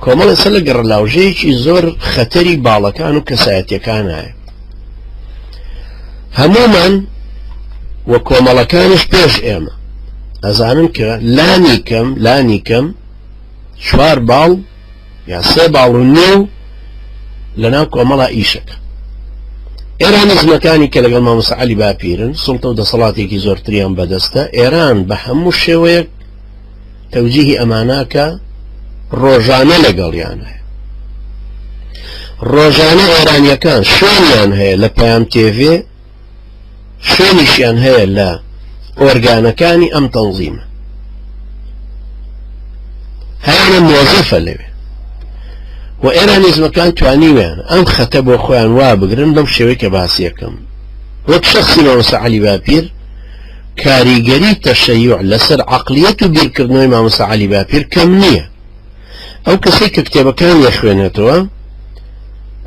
کۆمەڵ ئێستا لە گەڕەلاوژەیەکی زۆر خەتەری باڵەکان و کەسایەتیەکانایە. هەموومان و کۆمەڵەکانیش پێش ئێمە ئەزانن کە لانی کەم لانی کەم چوار باڵ یا سێ باڵ و نێو لەناو کۆمەڵا ئیشەکە. ئێرانیزمەکانی کە لەگەڵ مامۆستا عەلی باپیرن سوڵتە و دەسەڵاتێکی زۆرتریان بەدەستە، ئێران بە هەموو شێوەیەک تەوجیهی ئەماناکە ڕۆژانە لەگەڵیان هەیە. ڕۆژانە ئێرانیەکان شوێنیان هەیە لە پەیام تێڤێ، شوێنیشیان هەیە لە ئۆرگانەکانی ئەم تەنزیمە، هەیانە مۆزەفە لەوێ و ئێرانیزمەکان توانیویان ئەم خەتە بۆ خۆیان وا بگرن بەم شێوەی کە باسیەکەم وەک شخصی مامۆستا عەلی باپیر کاریگەری تەشەیوع لەسەر عەقڵیەت و بیرکردنەوەی مامۆستا عەلی باپیر کەم نییە. ئەو کەسەی کە کتێبەکانی ئەخوێنێتەوە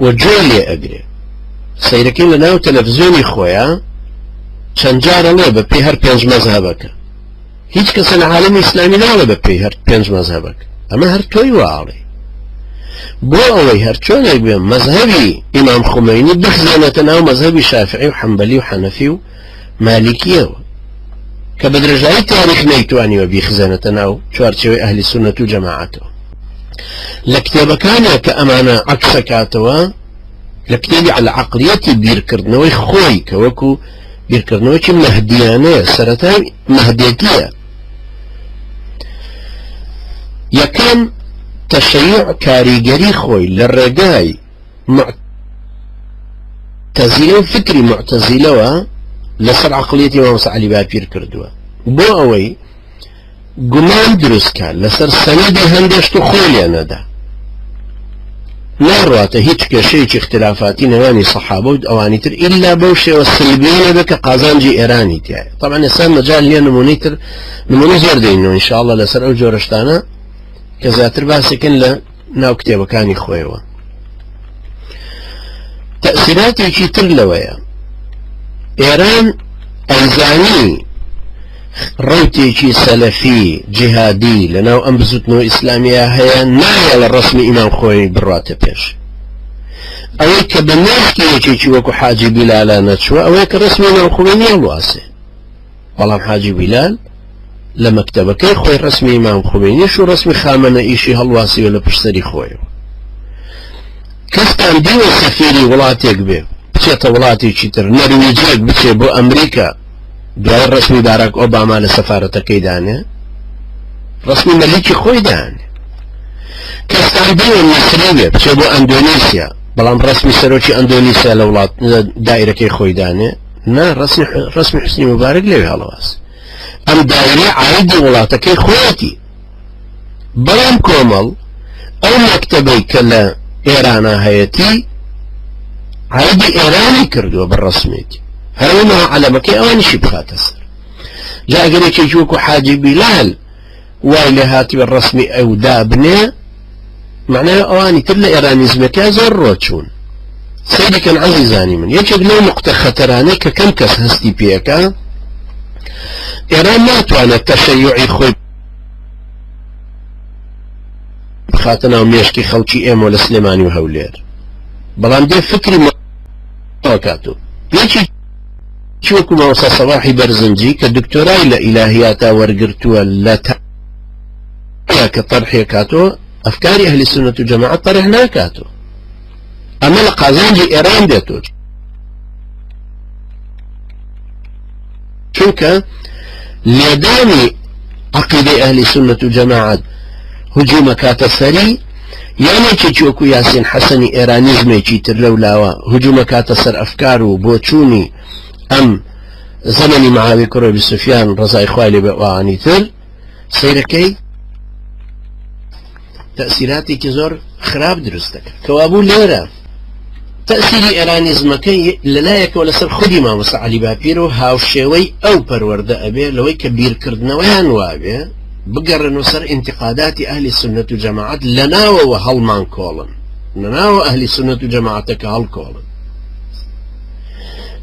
و گوێی لێ ئەگرێ سەیرەکەی لە ناو تەلەفزیۆنی خۆیان چەند جار ئەڵێ بە پێی هەر پێنج مەزهەبەکە. هیچ کەسە لە عالەمی ئیسلامی ناڵێ بە پێی هەر پێنج مەزهەبەکە، ئەمە هەر تۆی وا ئەڵێی. بۆ ئەوەی هەر چۆنێک بێ مەزهەبی ئیمام خومەینی بخزێنێتە ناو مەزهەبی شافعی و حەنبەلی و حەنەفی و مالیکیەوە کە بە درێژایی تاریخ نەیتوانیوە بیخزێنێتە ناو چوارچێوەی ئەهلی سوننەت و جەماعەتەوە. لە کتێبەکانە کە ئەمانە عەکسەکاتەوە لە کتێبی عەلە عەقڵیەتی بیرکردنەوەی خۆی کە وەکو بیرکردنەوەکی مەهدیانەیە، سەرەتای مەهدێتیە. یەکەم تەشەیوع کاریگەری خۆی لە ڕێگای موعتەزیلە و فکری موعتەزیلەوە لەسەر عەقڵیەتی مامۆستا عەلی باپیر کردووە بۆ ئەوەی گومان دروست کا لەسەر سەنەدی هەندێ شت و خۆی لێ نەدا. ناڕواتە هیچ کێشەیەکی اختلافاتی نێوانی سەحابە و ئەوانی تر ئیلا بەو شێوە سلبیە نەبێ کە قازانجی ئێرانی تایە. طبعا ئێستا مەجال نییە نمونەی تر نمونە زۆر دەینەوە ان شاء الله لەسەر ئەو جۆرە شتانە کە زیاتر باسێکن لە ناو کتێبەکانی خۆیەوە. تەئسیراتێکی تر لەوەیە ئێران ئەیزانی ڕەوتێکی سەلەفی جیهادی لەناو ئەم بزوتنەوە ئیسلامیە هەیە نایەڵە ڕەسمی ئیمام خۆی بڕاتە پێش. ئەوەی کە بە مێشکی یەکێکی وەکو حاجی بیلالە نەچووە ئەوەیە کە ڕەسمی ئیمام خومەینی هەڵواسێ. بەڵام حاجی بیلال لە مەکتەبەکەی خۆی ڕەسمی ئیمام خومەینیش و ڕەسمی خامەنەئیشی هەڵواسیوە لە پشت سەری خۆیەوە. کەستان دیوە سەفیری وڵاتێک بێ بچێتە وڵاتێکی تر، نەرویجێک بچێ بۆ ئەمریکا دوای ڕەسمی باراک ئۆباما لە سەفارەتەکەی دانێ؟ ڕەسمی مەلیکی خۆی دانێ. کەستان دیوە میسری بێ بچێ بۆ ئەندۆنیسیا بەڵام ڕەسمی سەرۆکی ئەندۆنیسیا لە وڵات دایرەکەی خۆی دانێ؟ نا ڕەسمی ڕەسمی حوسنی موبارەک لەوێ هەڵەواس. ئەم دایرەی عایدی وڵاتەکەی خۆیەتی. بەڵام کۆمەڵ ئەو مەکتەبەی کە لە ئێرانا هەیەتی عایدی ئێرانی کردووە بە ڕەسمێتی هەروەها عەلەمەکەی ئەوانیشی بخاتە سەر. جا ئەگەر یەکێکی وەکو حاجی بیلال وای لێ هاتبێ ڕەسمی ئەو دابنێ معنای ئەوانی تر لە ئێرانیزمەکە زۆر ڕۆچوون. سەیری کەن عەزیزانی من یەکێک لەو نوقتە خەتەرانەی کە کەم کەس هەستی پێەکە ئێران ناتوانێت تەشەیوعی خۆی بخاتە ناو مێشکی خەڵکی ئێمە لە سلێمانی و هەولێر بەڵام دێ فکری کاتۆ یەکی وەکو مامۆستا سەباحی بەرزنجی کە دکتۆرای لە ئیلاهیاتا وەرگرتووە لە کە تەرحێ کاتۆ ئەفکاری ئەهلی سوننەت و جەماعەت تەرح ناکاتۆ ئەمە لە قازانجی ئێران دێتۆ چونکە لێدانی عقیدەی ئەهلی سوننەت و جەماعەت هجوومەکاتە سەری یان یەکێکی وەکو یاسین حەسەنی ئێرانیزمێکی تر لەو لاوە هجوومەکاتە سەر ئەفکار و بۆچوونی ئەم زەمەنی معاوی کوڕی ئەبی سوفیان ڕەزای خوای لێ بێ ئەوانی تر سەیرەکەی تەسیراتێکی زۆر خراپ دروست دەکات. کەوابوو لێرە تەسیری ئێرانیزمەکەی لەلایەکەوە لەسەر خودی مامۆستا عەلی باپیر و هاوشێوەی ئەو پەروەردە ئەبێ لەوەی کە بیرکردنەوەیان وابێ بگەڕێنەوە سەر ئینتقاداتی ئەهلی سوننەت و جەماعەت لەناوەوە هەڵمان کۆڵن لەناوە ئەهلی سوننەت و جەماعەتەکە هەڵکۆڵن.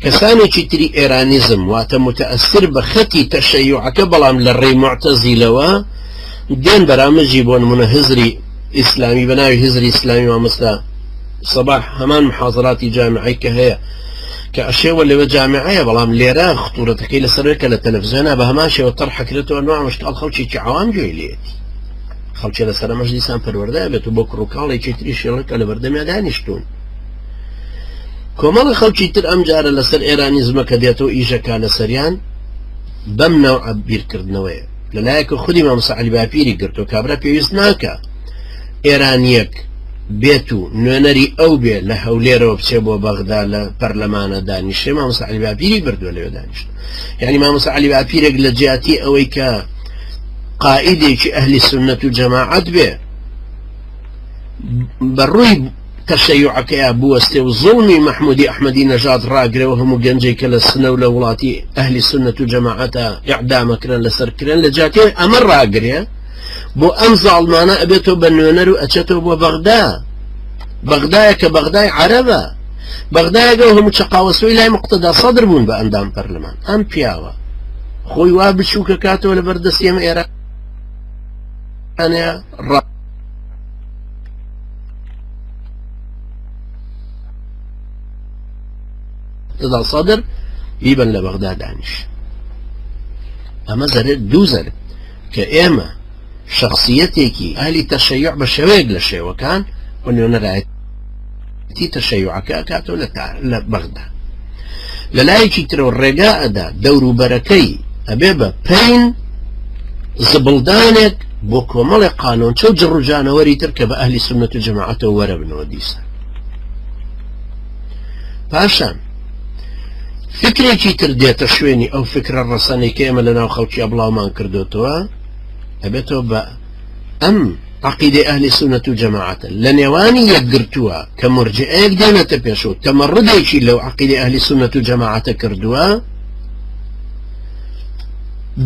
کەسانێکی تری ئێرانیزم واتە متەئەسر بە خەتی تەشەیوعەکە بەڵام لە ڕێی موعتەزیلەوە دێن بەرامجی بۆ نمونە هزری ئیسلامی بە ناوی هزری ئیسلامی مامۆستا سەباح هەمان محازراتی جامعەی کە هەیە کە ئەشێوە لەوێ جامعەیە بەڵام لێرە خطورەتەکەی لەسەرەوەی کە لە تەلەفزیۆنا بە هەمان شێوە تەرحەکرێتەوە نوع مشکال خەڵکێکی عەوام گوێی لێیەتی خەڵکی لەسەر ئەمەش دیسان پەروەردە بێت و بۆ کوڕوکاڵێکی تری شێڵە کە لە بەردەمیا دانیشتوون کۆمەڵە خەڵکی تر ئەم جارە لەسەر ئێرانیزمە کە دێتەوە ئیشەکە لەسەریان بەم نەوعە بیرکردنەوەیە لەلایەکە خودی مامۆستا عەلی باپیری گرتووە کابرا پێویست ناکا ئێرانیەک بێت و نوێنەری ئەو بێ لە هەولێرەوە بچێ بۆ بەغدا لە پەرلەمانە دانیشێ مامۆستا عەلی باپیری بردووە لەوێ دانیشت یعنی مامۆستا عەلی باپیرێک لە جیاتی ئەوەی کە قائیدێکی ئەهلی سنت و جەماعەت بێ بە ڕووی تەشەیوعەکەیا بوەستێ و زوڵمی مەحمودی ئەحمەدی نەژاد ڕاگرێ و هەموو گەنجێک کە لە سنە و لە وڵاتی ئەهلی سوننەت و جەماعەتا ئیعدامەکرێن لەسەر کرێن لە جیاتی ئەمە ڕاگرێ بۆ ئەم زاڵمانە ئەبێتەوە بە نوێنەر و ئەچێتەوە بۆ بەغدا بەغدایە کە بەغدای عەرەبە بەغدایەکە و هەموو چەقاوەسوی لای مقتەدا سەدر بوون بە ئەندام پەرلەمان ئەم پیاوە خۆی وا بچووکە کاتەوە لە بەردەستی ئەم ئێرانە ڕا تدا صدر بیبەن لە بەغدا دانیش ئەمە زەرێت دوو زەرێت کە ئێمە شخصیەتێکی ئەهلی تەشەیع بە شێوەیەک لە شێوەکان و نوێنەرایەتی تەشەیعەکە ئەکاتەوە لە بەغدا لە لایەکی ترەوە ڕێگا ئەدا دەوروبەرەکەی ئەبێ بە پین زبڵدانێک بۆ کۆمەڵێک قالۆنچە و جڕوجانەوەری تر کە بە ئەهلی سوننەت و جەماعەتەوە وەرەبنەوە دیسان پاشان فکرێکی تر دێتە شوێنی ئەو فکرە ڕەسەنەی کە ئێمە لەناو خەڵکیە بڵاومان کردوتەوە ئەبێتەوە بە ئەم عقیدەی ئەهلی سوننەت و جەماعەتە لە نێوانی یەکگرتووە کە مرجئەیەک دێنێتە پێش و تەمەڕدێکی لەو عقیدەی ئەهلی سوننەت و جەماعەتە کردووە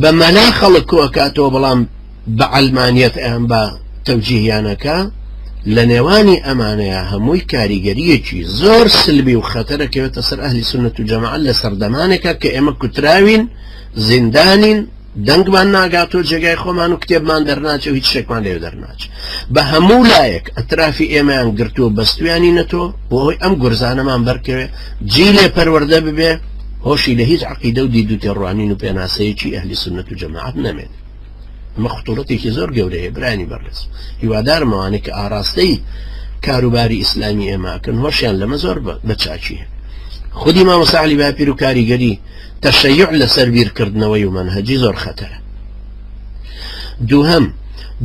بە مەلا خەڵک کۆئەکاتەوە بەڵام بە عەلمانیەت ئەیان بە تەوجیهیانەکە لە نێوانی ئەمانەیە هەمووی کاریگەریەکی زۆر سلبی و خەتەرە کەوێتە سەر ئەهلی سوننەت و جەماعەت لە سەردەمانێکا کە ئێمە کوتراوین زیندانین دەنگمان ناگاتەوە جێگای خۆمان و کتێبمان دەرناچێ و هیچ شتێکمان لێ دەرناچێ بە هەموو لایەک ئەترافی ئێمەیان گرتووە بەستویانی نەتۆ بۆ ئەوەی ئەم گورزانەمان بەرکەوێ جی لێ پەروەردە ببێ هۆشی لە هیچ عقیدە و دید و تێڕوانین و پێناسەیەکی ئەهلی سنت و جەماعەت نەمێنێ ئەمە خطورەتێکی زۆر گەورەیە برانی بەڕێز هیوادارم ئەوانەی کە ئاراستەی کاروباری ئیسلامی ئێماکەن هۆشیان لەمە زۆر بە چاکی خودی مامۆستا عەلی باپیر و کاریگەری تەشەیوع لەسەر بیرکردنەوەی و مەنهەجی زۆر خەتەرە. دووهەم،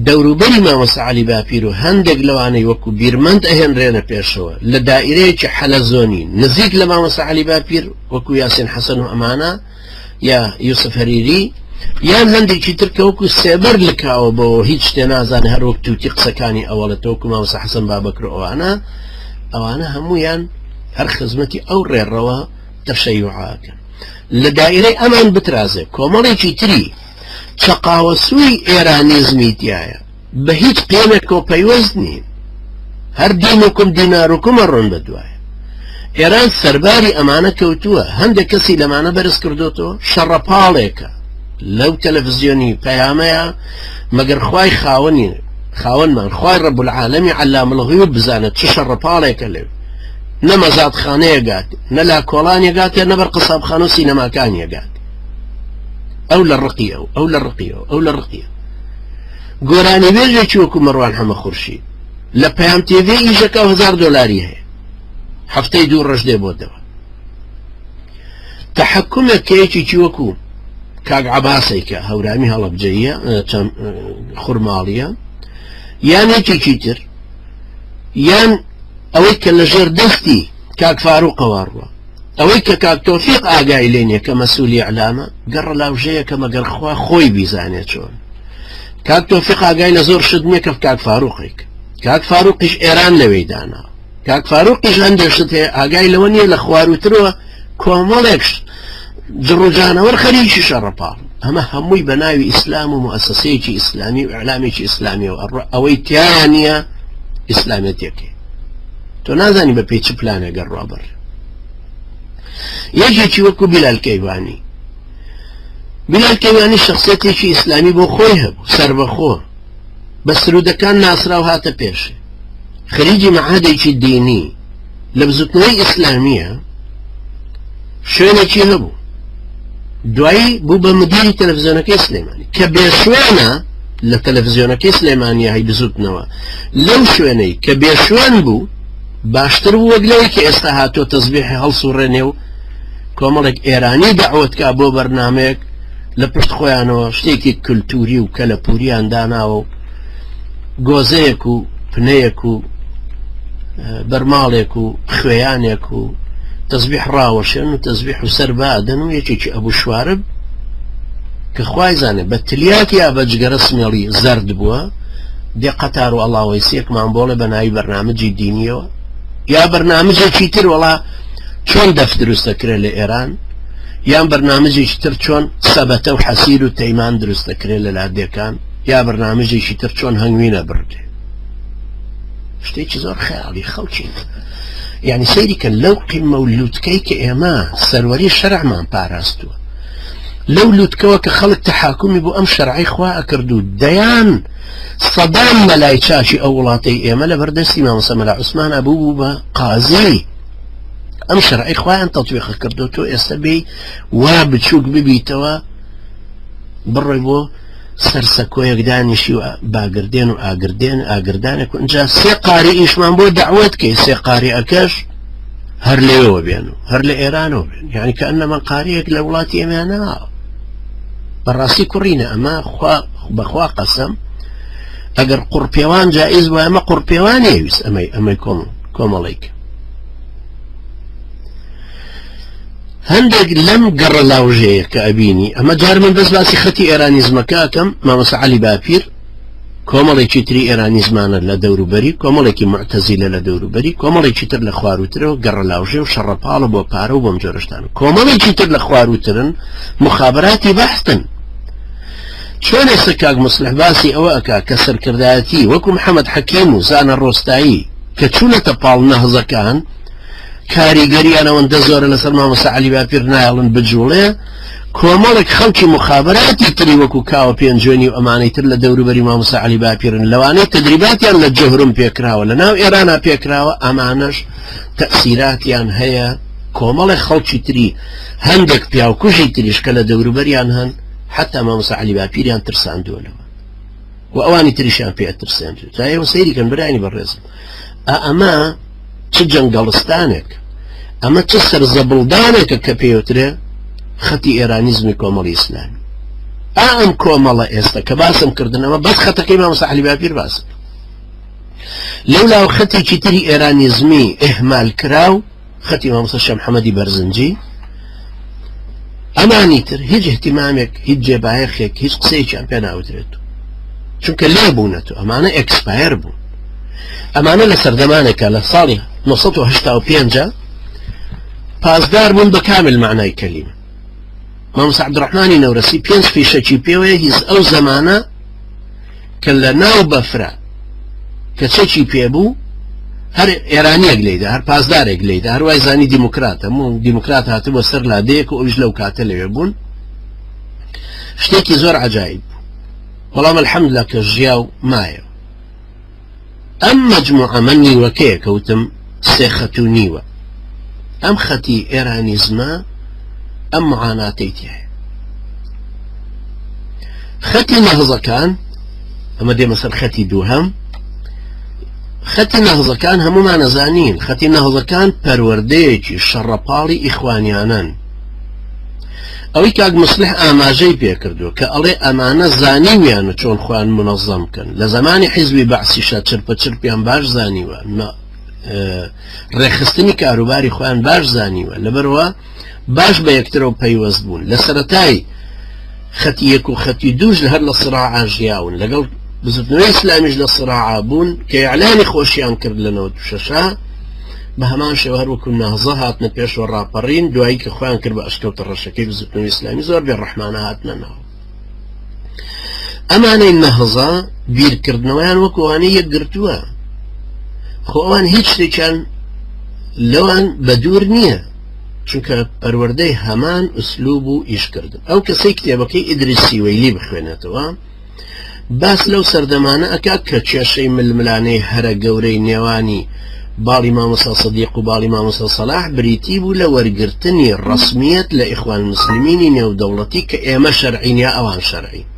دەوروبەری مامۆستا عەلی باپیر و هەندێک لەوانەی وەکو بیرمەند ئەهێنرێنە پێشەوە لە دائیرەیەکی حەلەزۆنی نزیک لە مامۆستا عەلی باپیر وەکو یاسین حەسەن و ئەمانە یا یوسف هەریری یان هەندێکی تر کە وەکو سێبەر لکاوە بۆ هیچ شتێ نازانێ هەر وەک توتی قسەکانی ئەوەڵێتەوە وەکو مامۆستا حەسەن بابەکر و ئەوانە ئەوانە هەمویان هەر خزمەتی ئەو ڕێڕەوە تەشەیوعەکەن لە دائیرەی ئەمان بترازێ کۆمەڵێکی تری چەقاوەسووی ئێرانیزمی تایە بە هیچ قێمێکەوە پەیوەست نین هەر دینکم دینارکم ئەڕۆن بە دوایە ئێران سەرباری ئەمانە کەوتووە هەندێک کەسی لەمانە بەرز کردوتەوە شەڕەپاڵێکە لەو تەلەڤزیۆنی پەیامەیە مەگەر خوای خاوەنی خاوەنمان خوای رب العالمی علام الغیوب بزانێت چ شەڕەپاڵێکە لەوێ نە مەزادخانەیە گات نە لا کۆڵانێ گاتێ نە بەر قەسابخانە و سینەماکانیە گات ئەو لە ڕقی ئەو ئەو لە ڕقی ئەو ئەو لە ڕقی گۆرانی بێژێکی وەکو مەڕوان حەمە خورشید لە پەیام تێڤێ ئیشەکە هزار دۆلاری هەیە هەفتەی دوو ڕۆژ دێ بۆ دەوە تحکمێک کە یەکێکی وەکو کاک عەباسێک کە هەورامی هەڵەبجەیە خورماڵیە یان یەکێکی تر یان ئەوەی کە لەژێر دەستی کاک فاروقەوە ڕوە ئەوەی کە کاک تۆفیق ئاگای لێ نیە کە مەسولی ئەلامە گەڕە لاوژەیە کە مەگەر خوا خۆی بیزانێت چۆن کاک تۆفیق ئاگای لە زۆر شت نییە کە کاک فاروقێک کاک فاروقیش ئێران لەوێی دانا کاک فاروقیش هەندێک شت هەیە ئاگای لەوە نییە لە خواروترەوە کۆمەڵێک جڕوجانەوەر خەریکی شەڕەپاڵ ئەمە هەمووی بە ناوی ئیسلام و موئەسەسەیەکی ئیسلامی و ئیعلامێکی ئیسلامی و ئەوەی تیایا نییە ئیسلامیەتێکی تۆ نازانی بە پێی چ پلانێک گەڕوا بڕ یەکێکی وەکو بیلال کەیوانی بیلال کەیوانی شخصیتێکی ئیسلامی بۆ خۆی هەبوو سربەخۆ. بە سرودەکان ناسراو هاتە پێشێ، خەریجی مەعهەدێکی دینی لە بزوتنەوەی ئیسلامیە شوێنێکی هەبوو، دوایی بوو بە مدیری تەلەفزیۆنەکەی سلێمانی کە بێشوێنە لە تەلەفزیۆنەکەی سلێمانیە هەی بزوتنەوە لەو شوێنەی کە بێشوێن بوو باشتر بوو وەک لەوەی کە ئێستا هاتووە تەزبیحی هەڵسوڕێنێ و کۆمەڵێک ئێرانی دەعوەت کا بۆ بەرنامەیەک لە پشت خۆیانەوە شتێکی کللتوری و کەلەپوریان داناوە و گۆزەیەک و پنەیەک و بەرماڵێک و خوێیانێک و تەزبیح ڕاوەشێن و تەزبیح و سەر بادەن و یەکێکی ئەبوو شوارب کە خوای زانێ بە تلیاک یا بە جگەرە سمێڵی زەرد بووە دێ قەتار و ئەڵاوەیسیەکمان بۆڵێ بە ناوی بەرنامەجی دینیەوە یا بەرنامەجێکی تر وەڵا چۆن دەف دروست دەکرێت لە ئێران یان بەرنامەجێکی تر چۆن سەبەتە و حەسیر و تەیمان دروست دەکرێت لە لادێکان یا بەرنامەجێکی تر چۆن هەنگوینە بردێ شتێکی زۆر خەیاڵی خەڵکی یعنی سەیری کە لەو قیمە و لوتکەی کە ئێمە سەروەری شەرعمان پاراستووە لەو لوتکەوە کە خەڵک تەحاکومی بۆ ئەم شەرعی خوا ئەکرد و دەیان سەدان مەلای چاکی ئەو وڵاتەی ئێمە لە بەردەستی مامۆستا مەلا عوسمان ئەبوو بوو بە قازی ئەم شەرعی خوایان تەتویقە کردو تۆ ئێستا بێی وا بچووک ببیتەوە بڕۆی بۆ سەرسەکۆیەک دانیشی و باگردێن و ئاگردێن ئاگردانێک و ئینجا سێ قاری ئیشمان بۆ دەعوەت کەی سێ قاری ئەکەش هەر لەوێوە بێن و هەر لە ئێرانەوە بێن یعنی کە ئەنەما قاریەک لە وڵاتی ئێمە ناوە بەڕاستی کوڕینە ئەمە خوا بەخوا قەسەم ئەگەر قوڕپێوان جائز بوو ئەمە قوڕپێوانی ویست ئەمەی ئەمەی کۆم کۆمەڵێک هەندێک لەم گەڕە لاوژەیە کە ئەبینی ئەمە جار من بەس باسی خەتی ئێرانیزمەکە ئەکەم مامۆستا عەلی باپیر کۆمەڵێکی تری ئێرانیزمانە لە دەوروبەری کۆمەڵێکی معتەزیلە لە دەوروبەری کۆمەڵێکی تر لە خواروترەوە گەڕەلاوژێ و شەڕەپاڵە بۆ پارە و بۆم جۆرەشتان کۆمەڵێکی تر لە خواروترن مخابراتی بەحثن چۆن ئێستا کاک مصلح باسی ئەوە ئەکا کە سەرکردایەتی وەکو محەممەد حەکیم و زانە ڕۆستایی کە چوونەتە پاڵ نەهزەکان کاریگەریان ئەوەندە زۆرە لەسەر مامۆستا عەلی باپیر نایەڵن بجوڵێ، کۆمەڵێک خەڵکی موخابەراتی تری وەکو کاوە پێنجوێنی و ئەمانەی تر لە دەوروبەری مامۆستا عەلی باپیرن لەوانەی تەدریباتیان لە جەهرم پێکراوە لە ناو ئێرانا پێکراوە ئەمانەش تەئسیراتیان هەیە کۆمەڵێک خەڵکی تری هەندێک پیاوکوژی تریش کە لە دەوروبەریان هەن حتا مامۆستا عەلی باپیریان ترساندووە لەوە و ئەوانی تریشیان پێ ئەترسێنرێت جا ئێوە سەیری کەن برایانی بەڕێزم ئا ئەمە چ جەنگەڵستانێک ئەمە چ سەرزەبڵدانێکە کە پێوترێ خەتی ئێرانیزمی کۆمەڵی ئیسلامی ئا ئەم کۆمەڵە ئێستا کە باسم کردن ئەمە بەس خەتەکەی مامۆستا عەلی باپیر باسم لەولاو خەتێکی تری ئێرانیزمی ئیهمال کراو خەتی مامۆستا شێخ محەمەدی بەرزنجی ئەمانی تر هیچ اهتمامێک هیچ جێبایەخێک هیچ قسەیەکیان پێ ناوترێت چونکە لێ بوونەتەوە ئەمانە expire بوون ئەمانە لە سەردەمانێکە لە ساڵی 1985 پاسدار بوون بە کامل معنای کەلیمە مامۆستا عەبدوڕەحمانی نەورەسی پێنج فیشەکی پێوەیە هیچ ئەو زەمانە کە لە ناو بەفرە کە چەکی پێبوو هەر ئێرانیەک لێدا هەر پاسدارێک لێدا هەروای زانی دیموکراتە دیموکرات هاتبووە سەر لادەیەک و ئەویش لەو کاتە لەوێ بوون شتێکی زۆر عجایب بوو بەڵام الحەمدلله کە ژیا و مایەوە ئەم مەجموعە من نیوەکەیە کە وتم سێ خەت و نیوە ئەم خەتی ئێرانیزمە ئەم معاناتەی تایە خەتی نەهزەکان ئەمە دێمە سەر خەتی دووهەم خەتی نەهزەکان هەمومان ئەزانین خەتی نەهزەکان پەروەردەیەکی شەڕەپاڵی ئیخوانیانن ئەوەی کاک موسلیح ئاماژەی پێکردووە کە ئەڵێ ئەمانە زانیویانە چۆن خۆیان مونەزەم بکەن لە زەمانی حیزبی بەعسیشا چرپە چرپیان باش زانیوە ڕێکخستنی کاروباری خۆیان باش زانیوە لەبەرەوە باش بە یەکترەوە پەیوەست بوون لە سەرەتای خەتی یەک و خەتی دووش لە هەر لە سراعا ژیاون لەگەڵ بزوتنەوەی ئیسلامیش لە سراعا بوون کە ئیعلانی خۆشیان کرد لە 96 بە هەمان شێوە هەر وەکو نەهزە هاتنە پێشەوە ڕاپەڕین دوایی کە خۆیان کرد بە ئەشکەوتە ڕەشەکەی بزوتنەوەی ئیسلامی زۆر بێ ڕەحمانە هاتنە ناو ئەمانەی نەهزە بیرکردنەوەیان وەکو ئەوانەی یەکگرتووە خۆ ئەوان هیچ شتێکیان لەوان بە دوور نییە چونکە پەروەردەی هەمان ئوسلوب و ئیشکردن ئەو کەسەی کتێبەکەی ئیدریس سیوەیلی بخوێنێتەوە. باس لەو سەردەمانە ئەکا کە کێشەی ململانێی هەرە گەورەی نێوانی باڵی مامۆستا سدیق و باڵی مامۆستا سەلاح بریتی بوو لە وەرگرتنی ڕەسمیەت لە ئیخوان موسلمینی نێودەوڵەتی کە ئێمە شەرعین یا ئەوان شەرعین.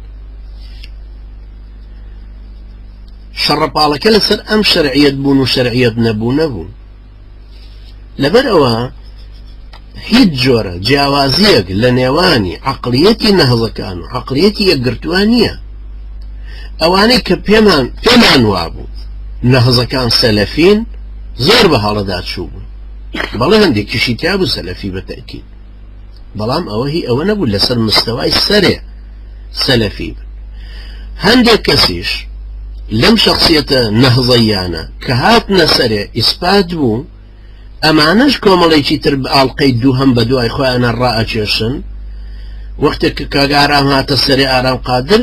شەڕەپاڵەکە لەسەر ئەم شەرعیەت بوون و شەرعیەت نەبوونە بوو. لەبەر ئەوە هیچ جۆرە جیاوازیەک لە نێوانی عقلیەتی نەهزەکان و عقلیەتی یەکگرتووە نییە. ئەوانەی کە پێمان پێمان وابوو نەهزەکان سەلەفین زۆر بە هەڵەدا چوو بوون. بەڵێ هەندێکیشی تیا بوو سەلەفی بە تەئکید، بەڵام ئەوە هی ئەوە نەبوو لەسەر مستەوای سەرێ سەلەفی بن. هەندێک کەسیش لەم شخصیەتە نەهزەیانە کە هاتنە سەرێ ئیسپات بوو، ئەمانەش کۆمەڵێکی تر ئاڵقەی دووهەم بە دوای خۆیانە ڕائەکێشن. وەختێک کە کاک ئارام هاتە سەرێ، ئارام قادر،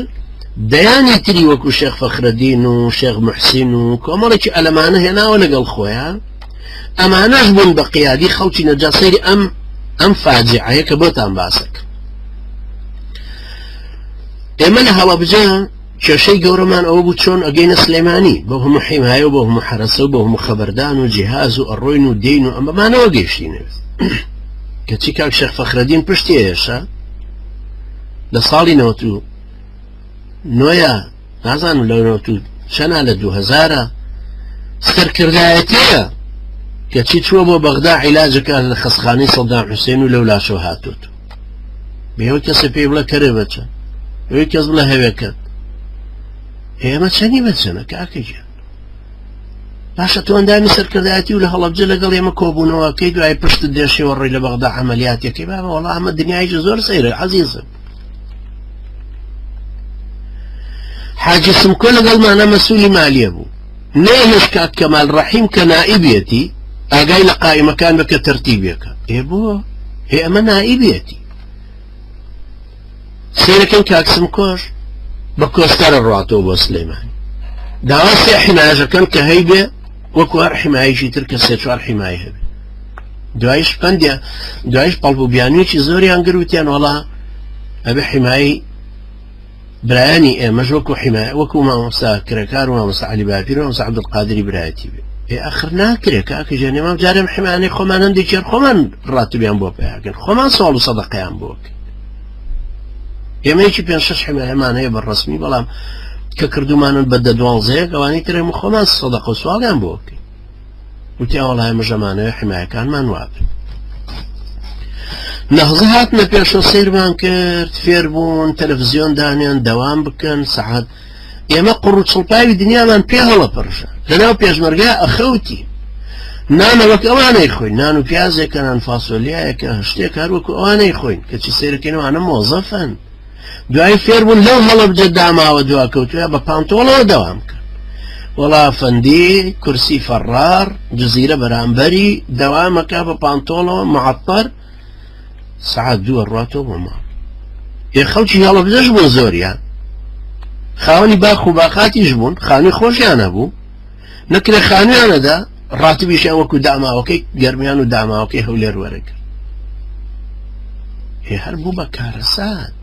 دەیانی تری وەکو شێخ فەخرەدین و شێخ محسین و کۆمەڵێکی ئەلەمانە هێناوە لەگەڵ خۆیان. ئەمانەش بوون بە قیادی خەڵکی نەجا. سەیری ئەم ئەم فاجعەیە کە بۆتان باسەکە. ئێمە لە هەڵەبجە کێشەی گەورەمان ئەوە بوو چۆن ئەگەینە سلێمانی بۆ هەموو حیمایە و بۆ هەموو حەرەسە و بۆ هەموو خەبەردان و جیهاز و ئەڕۆین و دین و ئەمەمانەوە گەیشتینەوە. کەچی کاک شێخ فەخرەدین پشتی ئێشە لە ساڵی 99 نازانم لە نەوەت و چەنا لە 2000 سەرکردایەتیە، کەچی چووە بۆ بەغدا عیلاجەکە لە خەسخانەی سەدام حوسێن و لەو لاشەوە هاتووە. بێەوە کەسە پێی بڵێ کەرێ بەچە، ئەوەی کەس بڵێ هەوێکەت ئێمە چەنی بەچەنە کاکە گیان. باشە تۆ ئەندامی سەرکردایەتی و لە هەڵەبجە لەگەڵ ئێمە کۆبوونەوەکەی دوای پشت دێشەوە ڕۆی لە بەغدا عەمەلیاتەکەی. بابە وەڵا ئەمە دنیایەکی زۆر سەیرە عەزیزم. حاجی سمکۆ لەگەڵمانە مەسوولی مالیە بوو، نەیهێشت کاک کەمال ڕەحیم کە نائیبێتی ئاگای لە قائیمەکان بکە تەرتیبێکە. ئێ بۆ هێ ئەمە نائیبێتی. سەیرەکەن کاک سمکۆش بە کۆستەرە ڕاتەوە بۆ سلێمانی، داوا سێ حمایەکەن کە هەیبێ وەکو هەر حمایەکی تر کە سێ چوار حمایە هەبێ. دوایش پەندە دوایش پەڵپ و بیانوویەکی زۆریان گروتیان وەڵا ئەبێ حمایەی برایانی ئێمەش وەکو حمایە وەکو مامۆستا کرێکار و مامۆستا عەلی باپیر و مامۆستا عەبدولقادری برایەتی بێ. ئێ ئەخر ناکرێ کاکە ژیان، ئێمە جارێم حمایانەی خۆمان هەندێکیان خۆمان ڕاتبیان بۆ پیاکەن، خۆمان سواڵ و سەدەقەیان بۆ بکەین. ئێمە یەکی پێنج شەش حمایەمان هەیە بە ڕەسمی، بەڵام کە کردومانن بە دە دوانزەیەک ئەوانەی تر هەموو خۆمان سەدەقە و سواڵیان بۆ بکەین. وتیان وەڵا ئێمە ژەمانەوە حمایەکانمان وابن. نەهزە هاتنە پێشەوە سەیرمان کرد، فێر بوون تەلەڤزیۆن دانێن، دەوام بکەن سەعات. ئێمە قوڕ و چڵپاوی دنیامان پێ هەڵەپەڕژە لەناو پێشمەرگە ئەخەوتی نانە وەک ئەوانەی خۆین، نان و پیازێکە، نان فاسۆلیایەکە، شتێک هەر وەکو ئەوانەی خۆین، کەچی سەیرەکەینەوانە مۆزەفن. دوای فێربوون لەو هەڵەبجە داماوە دواکەوتوە بە پانتۆڵەوە دەوام کرد. وەڵا فەندی کورسی فەڕار جززیرە بەرامبەری دەوامەکە بە پانتۆڵەوە معەتەر سعات دووە ڕاتەوە بۆ ماڵ. ئێ خەڵکی هەڵەبجەش بوون زۆریان خاوەنی باخ و باخاتیش بوون، خانووی خۆشیان هەبوو، نەکرێ خانویانەدا ڕاتبیشیان وەکو داماوەکەی گەرمیان و داماوەکەی هەولێر وەرەگرت. ئێ هەر بوو بە کارەسات.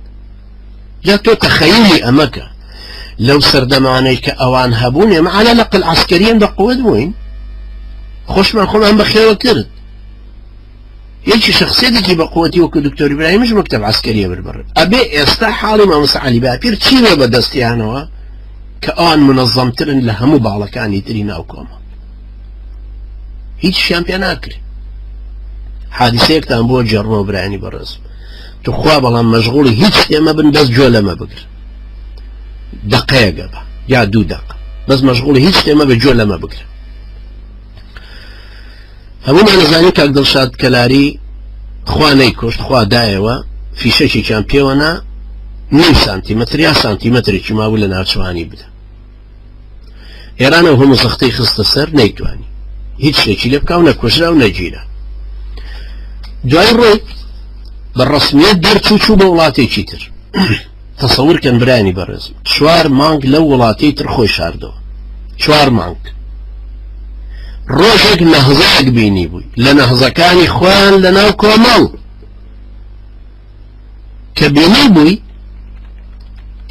جا تۆ تەخەیلی ئەمەکە لەو سەردەمانەی کە ئەوان هەبوون، ئێمە عەلە لەقل عەسکەریان بە قوت بووین، خۆشمان خۆمان بەخێوە کرد. یەکی شخصیەتێکی بە قوتی وەکو دکتۆر ئیبراهیمش مەکتەب عەسکەریە بربڕ. ئەبێ ئێستا حاڵی مامۆستا عەلی باپیر چی بێ بە دەستیانەوە کە ئەوان منەظەمترن لە هەموو باڵەکانی تری ناو کۆمەڵ، هیچیان پێ ناکرێ. حادیسەیەکتان بۆ گێڕمەوە برایانی بەڕێز، توخوا بەڵام مەشغوڵی هیچ شتێ مەبن، بەس گوێ لەمە بگر دقەیەگە بە یا دوو دەق، بەس مەشغوڵی هیچ شتێ مەبە گوێ لەمە بگرە. هەموومان ئەزانین کاک دڵشاد کەلاری خوا نەیکوشت، خوا دایەوە، فیشەکێکیان پێوەنا نیو سانتیمەتر یا سانتیمەترێکی مابوو لە ناوچەوانی بدا. ئێران ئەو هەموو زەختەی خستە سەر نەیتوانی هیچ شتێکی لێ بکا و نەکوژرا و نەگیرا. دوای ڕۆی بە ڕەسمیەت دەرچوو چوو بە وڵاتێکی تر. تەسەور کەن برایانی بەڕێز، چوار مانگ لەو وڵاتەی تر خۆی شاردەوە. چوار مانگ ڕۆژێک نەهزەیەک بینی بووی لە نەهزەکانی خۆیان لە ناو کۆمەڵ کە بینی بووی.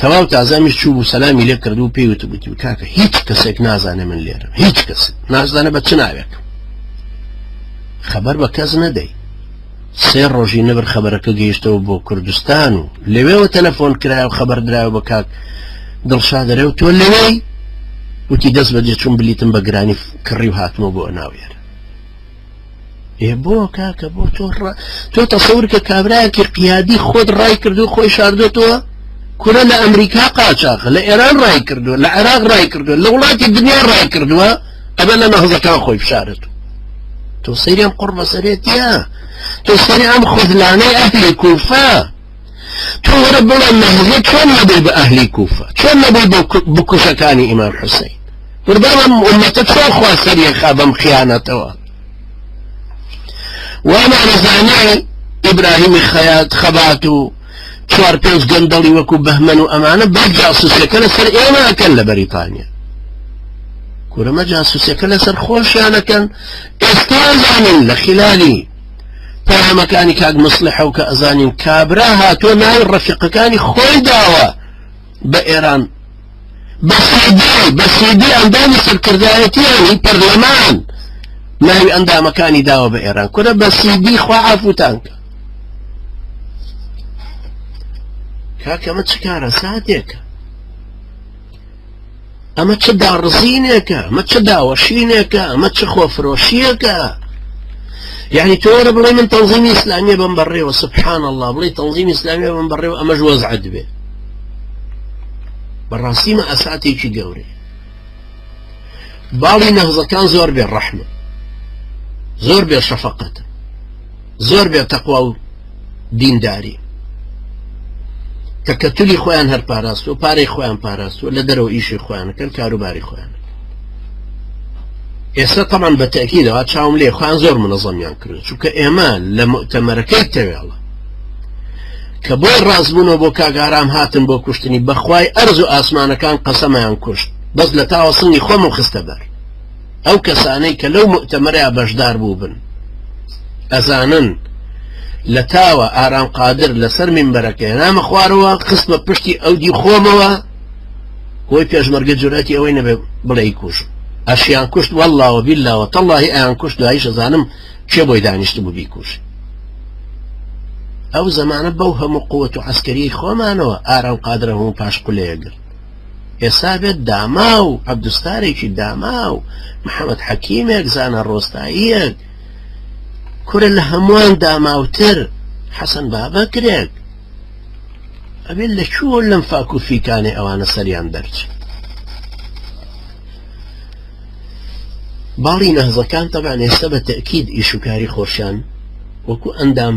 تەواو تازامیش چوو بوو سەلامی لێ کرد و پێی وتبووتی کاکە هیچ کەسێک نازانێ من لێرم، هیچ کەس نازانێ بە چ ناوێکم، خەبەر بە کەس نەدەی. سێ ڕۆژی نەبر خەبەرەکە گەیشتەوە بۆ کوردستان و لەوێوە تەلەفۆن کرایە و خەبەر درایەوە بە کاک دڵشاد دەرێ و تۆ لەوێی؟ وتی دەست بەجێ چووم بلیتم بە گرانی کڕی و هاتمەوە بۆ ناو ئێرە. ئێ بۆ کاکە بۆ تۆ تۆ تەسەور کە کابرایەکی قیادی خۆت ڕای کردو خۆی شاردۆتەوە کورە لە ئەمریکا قاچاخ لە ئێران ڕای کردووە لە عێراق ڕای کردووە لە وڵاتی دنیا ڕای کردووە ئەمە لە نەهزەکان خۆی بشارێت تۆ سەیری ئەم قوڕ بەسەرێتیە تۆ سەیری ئەم خودلانەی ئەهلی کوفە تۆ وەرە بڵێ نەهزە چۆن نەبووی بە ئەهلی کوفە چۆن نەبووی بە بکوژەکانی ئیمام حوسەین قوربان ئەم ئومەتە چۆن خوا سەریەخا بەم خیانەتەوە وامانەزانێ ئیبراهیمی خەیات خەبات و چوار پێنج گەندەڵی وەکو بەهمەن و ئەمانە بەس جاسوسەکە لەسەر ئێمە ئەکەن لە بەریتانیا کورەمە جاسوسەکە لەسەر خۆشیانەکەن ئێستا زانن لە خلالی پەیامەکانی کاک مصلحە و کە ئەزانین کابرا هاتۆ ناوی ڕەفیقەکانی خۆی داوە بە ئێران بە سیدی بە سیدی ئەندامی سەرکردایەتیانی پەرلەمان ناوی ئەندامەکانی داوە بە ئێران کورە بە سیدی خوا عافوتان کە کاکە ئەمە چ کارە ساتێکە ئەمە چ داڕزینێکە ئەمە چ داوەشینێکە ئەمە چ خۆفرۆشیەکە یعنی تۆ وەرە بڵێ من تەنظیمی ئیسلامیە بم بەڕێوە سبحان الله بڵێ تەنظیمی ئیسلامیە بم بەڕێوە ئەمەش وەزعت بێ بەڕاستی مە ئەساتێکی گەورەیە باڵی نەهزەکان زۆر بێ ڕەحمە زۆر بێ شەفەقەتە زۆر بێ تەقوا و دینداری تەکەتولی خۆیان هەر پاراستوە پارەی خۆیان پاراستوە لە دەرەوە ئیشی خۆیانەکەن کاروباری خۆیان ئێستا تەمان بە تەکیدەوە چاوم لێ خۆیان زۆر منەزەمیان کرد چونکە ئێمە لە مؤتەمەرەکەی تەوێڵە کە بۆی ڕاستبوونەوە بۆ کاگارام هاتن بۆ کوشتنی بەخوای ئەرز و ئاسمانەکان قەسەمەیان کوشت بەس لە تاوە سنگی خۆمم خستە بەر ئەو کەسانەی کە لەو موئتەمەرەیا بەشدار بووبن ئەزانن لە تاوە ئارام قادر لەسەر مینبەرەکە هێنامە خوارەوە خستمە پشتی ئەو دی خۆمەوە هۆی پێشمەرگە جورئەتی ئەوەی نەبێ بڵێ کوشت ئەشیان کوشت والله وبالله وتالله ئەیان کوشت دواییش ئەزانم کێ بۆی دانیشتبوو بیکوژ ئەو زەمانە بەو هەموو قوت و عەسکەریی خۆمانەوە ئارام قادرە هەموو پاش قولەیە گرت ئێستا بێت داماو عەبدوستارێکی داماو محەمەد حەکیمێک زانا ڕۆستاییەک کورە لە هەمووان داماوتر حەسەن بابەکرێک ئەبێت لە کوێ لەم فاک و فیکانەی ئەوانە سەریان دەرچێت باڵی نەهزەکان تەبان ئێستا بە تەکید ئیش و کاری خۆشیان وەکو ئەندام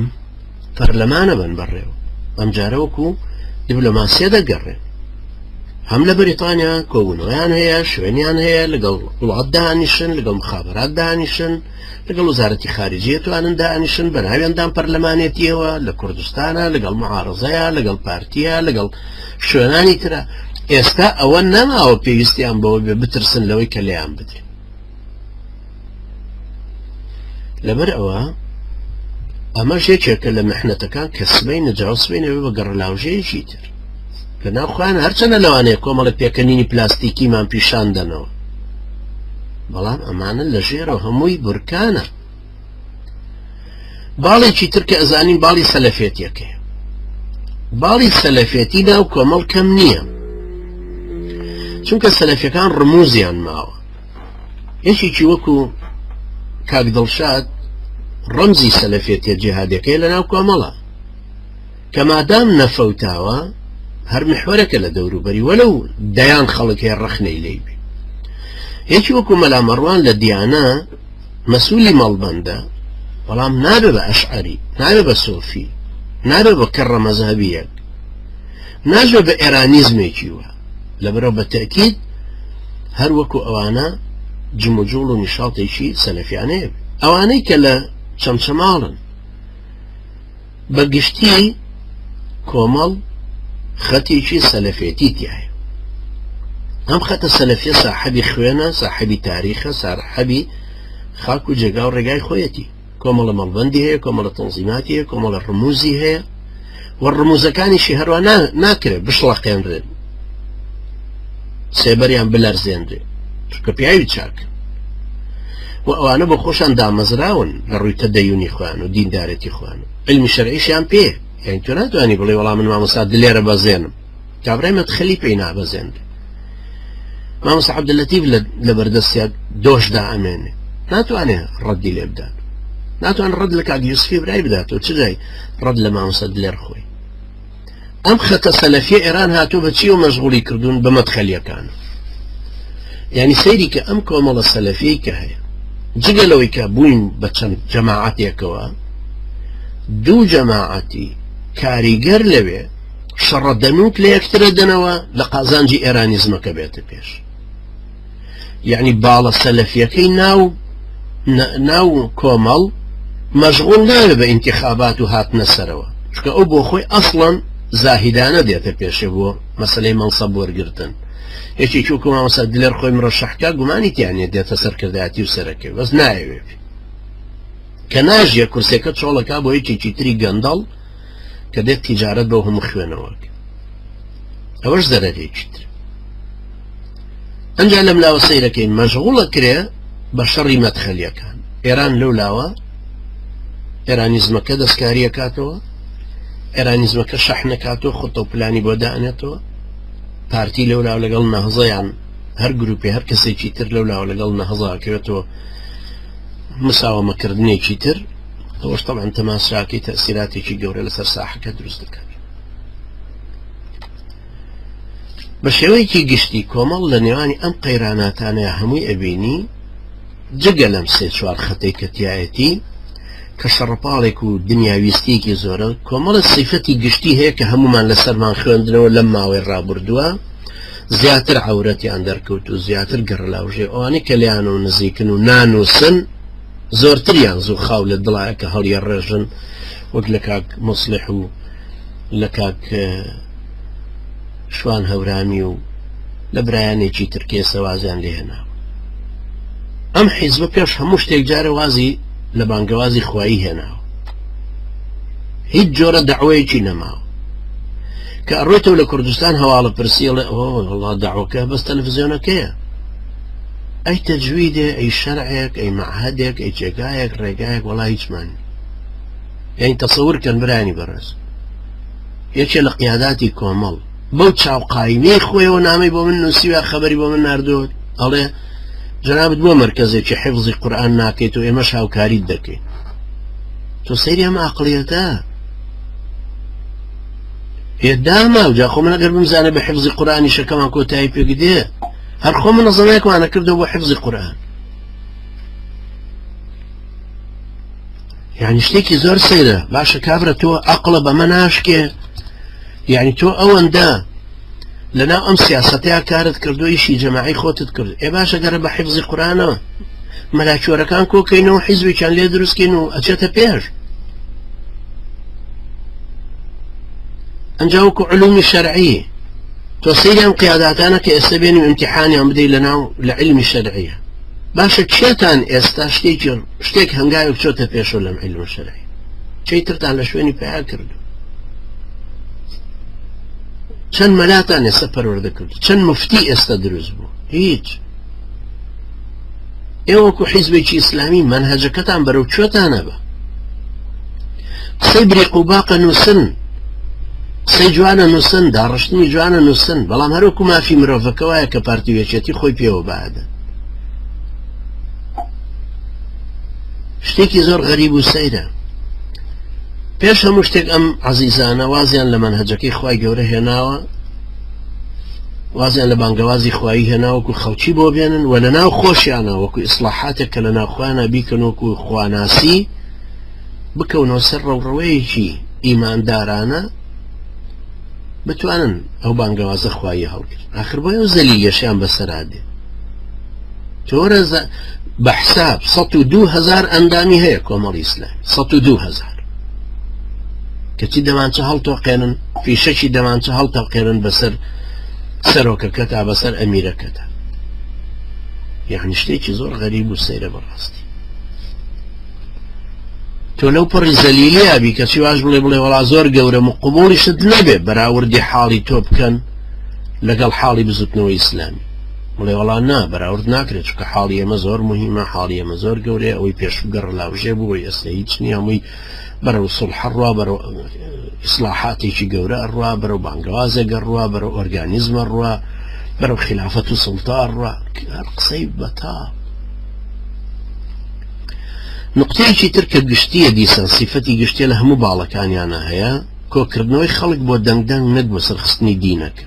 پەرلەمانە بن بەڕێوە ئەمجارە وەکو دیبلۆماسیە دەگەڕێن هەم لە بەریتانیا کۆبوونەوەیان هەیە شوێنیان هەیە لەگەڵ وڵات دانیشن لەگەڵ مخابرات دانیشن لەگەڵ وزارەتی خارجیە توانن دانیشن بە ناوی ئەندام پەرلەمانێتیەوە لە کوردستانە لەگەڵ معارزەیە لەگەڵ پارتیە لەگەڵ شوێنانی ترە ئێستا ئەوە نەماوە پێویستیان بەوە بێ بترسن لەوەی کە لێیان بدرێت لەبەر ئەوە ئەمەش یەکێکە لە محنەتەکان کە سبەینە جا و سبەینێ بە گەڕەلاوژەیەکی تر لە ناو خۆیان هەرچەنە لەوانەیە کۆمەڵە پێکەنینی پلاستیکیمان پیشان دەنەوە بەڵام ئەمانە لە ژێرەوە هەمووی بورکانە باڵێکی تر کە ئەزانین باڵی سەلەفێتیەکەی باڵی سەلەفێتی ناو کۆمەڵ کەم نییە چونکە سەلەفیەکان ڕموزیان ماوە یەکێکی وەکو کاک دڵشاد ڕەمزی سەلەفێتیە جیهادەکەی لە ناو کۆمەڵە کە مادام نەفەوتاوە هەر محوەرەکە لە دەوروبەری وەلو دەیان خەڵک هەیە ڕەخنەی لێی بێ یەکی وەکو مەلا مەڕوان لە دیانە مەسولی مەڵبەندە بەڵام نابێ بە ئەشعەری نابێ بە سۆفی نابێ بە کەڕە مەزهەبیەک ناژێ بە ئێرانیزمێکی وە لەبەرەوە بە تەئکید هەر وەکو ئەوانە جموجوڵ و نیشاڵتێکی سەلەفیانەیە ئەوانەی کە لە چەمچەماڵن بە گشتی کۆمەڵ خەتێکی سەلەفێتی تایە ئەم خەتە سەلەفیە ساحەبی خوێنە ساحەبی تاریخە ساحەبی خاک و جێگا و ڕێگای خۆیەتی کۆمەڵە مەڵبەندی هەیە کۆمەڵە تەنزیماتی هەیە کۆمەڵە ڕموزی هەیە و ڕموزەکانیشی هەروە ناکرێت بشڵەقێنرێن. سێبەریان بلەرزێنرێ چونکە پیاوی چاک و ئەوانە بۆ خۆشان دامەزراون لە ڕووی تەدەیونی خۆیان و دیندارێتی خۆیان و علمی شەرعیشیان پێ یعنی تۆ ناتوانانی بڵێ وەڵام من مامۆستا دلێرە بەزێنم کابرای مەدخەلی پێی نابەزێنرێ مامۆستا عەبدوللەتیف لە بەردەستیا دۆشدا ئەمێنێ ناتوانێ ڕەدی لێ بدات ناتوان ڕەد لە کاک یوسفی برای بداتەوە چ جای ڕەد لە مامۆستا دلێر خۆی ئەم خەتە سەلەفیە ئێران هاتووە بە چیەوە مەشغوڵی کردوون بە مەدخەلیەکان یعنی سەیری کە ئەم کۆمەڵە سەلەفیەی کە هەیە جگە لەوەی کە بووین بە چەند جەماعەتێکەوە دوو جەماعەتی کاریگەر لەوێ شەڕە دەنووک لە یەکترە دەنەوە لە قازانجی ئێرانیزمەکە بێتە پێش یعنی باڵە سەلەفیەکەی ناو ناو کۆمەڵ مەشغوڵ ناوێ بە ئینتیخابات و هاتنە سەرەوە چونکە ئەو بۆ خۆی ئەسڵەن زاهیدانە دێتە پێشێ بۆ مەسلەی مەنسەب وەرگرتن یەکێکی وەکو مامۆستا دلێر خۆی مرەشەحکا گومانی تیانە دێتە سەرکردایەتی و سەرەکەی بەس نایەوێت کە ناژیە کورسەکە چۆڵەکە بۆ یەکێکی تری گەندەڵ کە دێت تیجارەت بەو هەموو خوێنەوە ئەوەش زەرەرێکی تر ئەنجا لەم لاوە سەیرەکەین مەشغوڵە کرێ بە شەڕی مەدخەلیەکان ئێران لەو لاوە ئێرانیزمەکە دەستکاریە کاتەوە ئێرانیزمەکە شەحنەکاتەوە خۆتە و پلانی بۆ دانێتەوە پارتی لەو لاوە لەگەڵ نەهزەیان هەر گروپی هەر کەسێکی تر لەو لاوە لەگەڵ نەهزاکەوێتەوە مساوەمەکردنێکی تر ئەوەش طبعا تەماسراکەی تەسیراتێکی گەورە لەسەر ساحەکە دروست دەکات بە شێوەیەکی گشتی کۆمەڵ لە نێوانی ئەم قەیراناتانەیە هەمووی ئەبینی جگە لەم سێ چوار خەتەی کە تایەتی کە شەڕەپاڵێک و دنیاویستیەکی زۆرە کۆمەڵە سیفەتی گشتی هەیە کە هەمومان لەسەرمان خوێندنەوە لەم ماوەی ڕابردووە زیاتر عورەتیان دەرکەوت و زیاتر گەڕلاوژێ ئەوانەی کە لیان و نزیکن و نانووسن زۆرتریان زوو خاو لە دڵایە کە هەڵیە ڕێژن وەک لە کاک مصلح و لە کاک شوان هەورامی و لە برایانێکی تر کە ئێستا وازیان لێ هێناوە. ئەم حیزبە پێش هەموو شتێک جارێ وازی لە بانگەوازی خوایی هێناوە. هیچ جۆرە دەعوەیەکی نەماوە. کە ئەڕۆیتەوە لە کوردستان هەواڵە پرسی ئەڵێ ئۆ وەڵا دەعوەکە بەس تەلەفزیۆنەکەیە. ئەی تەجویدێ، ئەی شەرعێک، ئەی مەعهەدێک، ئەی جێگایەک، ڕێگایەک، وەڵا هیچمان نییە. یانی تەسەور کەن برایانی بەڕێز یەکێ لە قیاداتی کۆمەڵ بەو چاو قایمەی خۆیەوە نامەی بۆ من نووسیوە خەبەری بۆ من ناردووە ئەڵێ جەنابت بۆ مەرکەزێکی حفظی قورئان ناکەیت و ئێمەش هاوکاریت دەکەین تۆ سەیری ئەم عقلیەتە هێداما و جا خۆ من ئەگەر بمزانێ بە حفظی قورئانی شەکەمان کۆتایی پێگدێ هەر خۆ من نەزەمەیەکمانە کردەوە بۆ حفظی قورئان یعنی شتێکی زۆر سەیرە باشە کابرا تۆ ئەقڵە بەمە ناشکێ یعنی تۆ ئەوەندە لەناو ئەم سیاسەتەیە کارت کردو ئیشی جەماعی خۆتت کرد ئێ باشە گەرە بە حفزی قورانەوە مەلاچۆرەکان کۆکەینەوە حیزبێکیان لێ دروستکەین و ئەچێتە پێش ئەنجا وەکو علومی شەرعی تۆ سەیری ئەم قیاداتانە کە ئێستا بێن و ئیمتیحانیان بدەیت لەناو لە علمی شەرعیە باشە کێتان ئێستا شتێکی شتێک هەنگاوێک چۆتە پێشەوە لەم عیلمە شەرعی چەی ترتان لە شوێنی پیا کردو چەند مەلاتان ئێستا پەروەردە کرد چەند مفتی ئێستا دروست بوو هیچ ئێوەکو حیزبێکی ئیسلامی مەنهەجەکەتان بەرەو کوێتانە بە قسەی بریق و باقە نووسن قسەی جوانە نووسن داڕشتنی جوانە نووسن بەڵام هەروەکو مافی مرۆڤەکە وایە کە پارتی وێچێتی خۆی پێوە بادە شتێکی زۆر غەریب و سەیرە پێش هەموو شتێک ئەم عەزیزانە وازیان لە مەنهەجەکەی خوای گەورە هێناوە وازیان لە بانگەوازی خوایی هێنا وەکو خەڵکی بۆ بێنن و لە ناو خۆشیانە وەکو ئیسلاحاتێک کە لە ناوخۆیانە بیکەن وەکو خواناسی بکەونەوە سەر ڕەوڕەوەیەکی ئیماندارانە بتوانن ئەو بانگەوازە خوایی هەڵگرن ئاخر بۆ ئەو زەلیلیەشیان بەسەرا دێ تۆرە بە حساب 102 هزار ئەندامی هەیە کۆمەڵی ئیسلامی 102 هزار کەچی دەمانچە هەڵتۆقێنن فیشەکی دەمانچە هەڵتەقێنن بەسەر سەرۆکەکەتا بەسەر ئەمیرەکەتا یعنی شتێکی زۆر غەریب و سەیرە بەڕاستی تۆ لەو پەڕی زەلیلیا بی کەچی واش بڵێ بڵێ وەڵا زۆر گەورەم و قبوڵیشت نەبێ بەراوردی حاڵی تۆ بکەن. لەگەڵ حاڵی بزوتنەوەی ئیسلامی بڵێ وەڵا نا بەراورد ناکرێت چونکە حاڵی ئێمە زۆر مهمە حاڵی ئێمە زۆر گەورەیە ئەوەی پێشوو گەڕ لاوژێ بوو ئەوەی ئێستا هیچ نییە هەمووی بەرەو سوڵح ئەڕوا بەرەو ئیسلاحاتێکی گەورە ئەڕوا بەرەو بانگەوازێک ئەڕوا بەرەو ئۆرگانیزم ئەڕوا بەرەو خلافەت و سوڵتە ئەڕوا هەر قسەی بەتاڵ. نقطەیەکی تر کە گشتیە دیسان سیفەتی گشتیە لە هەموو باڵەکانیانە هەیە کۆکردنەوەی خەڵک بۆ دەنگدان نەک بۆ سەرخستنی دینەکە.